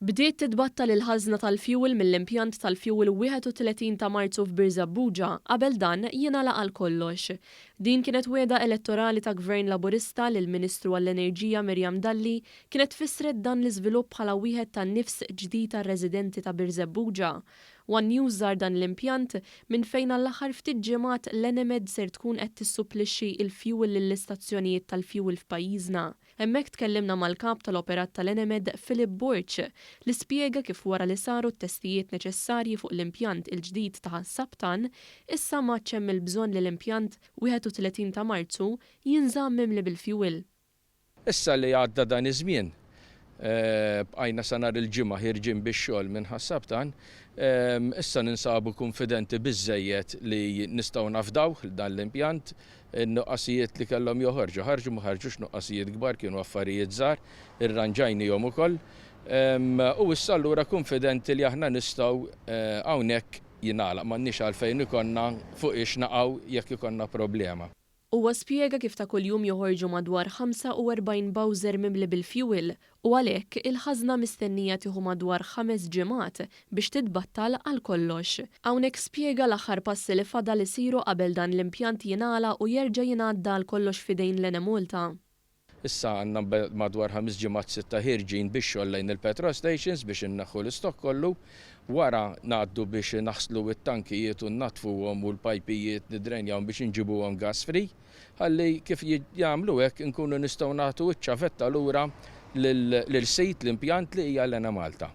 Bdiet titbattal il-ħażna tal-fjuwil mill-impjant tal-fjuwil 31 ta' Marzu f'Birżebbuġa qabel dan jingħalaq għal kollox. Din kienet wegħda elettorali ta' Gvern Laburista li l-Ministru għall-Enerġija Miriam Dalli kienet fissret dan l-iżvilupp bħala wieħed ta' nifs ġdid għar-residenti ta' Birżebbuġa. One News żar dan l-impjant minn fejn għall-aħħar ftit ġimgħat l-Enemed ser tkun qed tissupplixxi l-fjuwil lill-istazzjonijiet tal-fjuwil f'pajjiżna. Hemmhekk tkellimna mal-Kap tal-Operat tal-Enemed Philip Borg li spjega kif wara li saru t-testijiet neċessarji fuq l-impjant il-ġdid ta' Ħas-Saptan, issa m'għadx hemm il-bżonn li l-impjant 31 ta' Marzu jinżamm mimli bil-fjuwil. Issa li għadda dan iż-żmien, bqajna sa nhar il-Ġimgħa ħierġin bix-xogħol minn Ħas-Saptan, issa ninsabu kunfidenti biżżejjed li nistgħu nafdawh dan l-impjant. In-nuqqasijiet li kellhom joħorġu, ħarġu, ma ħarġux nuqqasijiet kbar, kienu affarijiet żgħar, irranġajnihom ukoll. U issa allura kunfidenti li aħna nistgħu hawnhekk jingħalaq, m'għandniex għalfejn ikollna fuq ix naqgħu jekk ikollna problema. Huwa spjega kif ta' kuljum joħorġu madwar 45 bowser mimli bil-fjuwil u għalhekk il-ħażna mistennija tieħu madwar ħames ġimgħat biex titbattal għal kollox. Hawnhekk spjega l-aħħar passi li fadal isiru qabel dan l-impjant jingħalaq u jerġa' jingħadda għal kollox f'idejn l-Enemalta. Issa għandna madwar ħames ġimgħat sitta ħierġin bix-xogħol lejn il-petrol stations biex inneħħu l-istokk kollu. Wara ngħaddu biex naħslu t-tankijiet u nnaddfuhom u l-pajpijiet nidrenjawhom biex inġibuhom gas free. Ħalli kif jagħmlu hekk inkunu nistgħu nagħtu ċ-ċavetta lura lil sid l-impjant li hija l-Enemalta.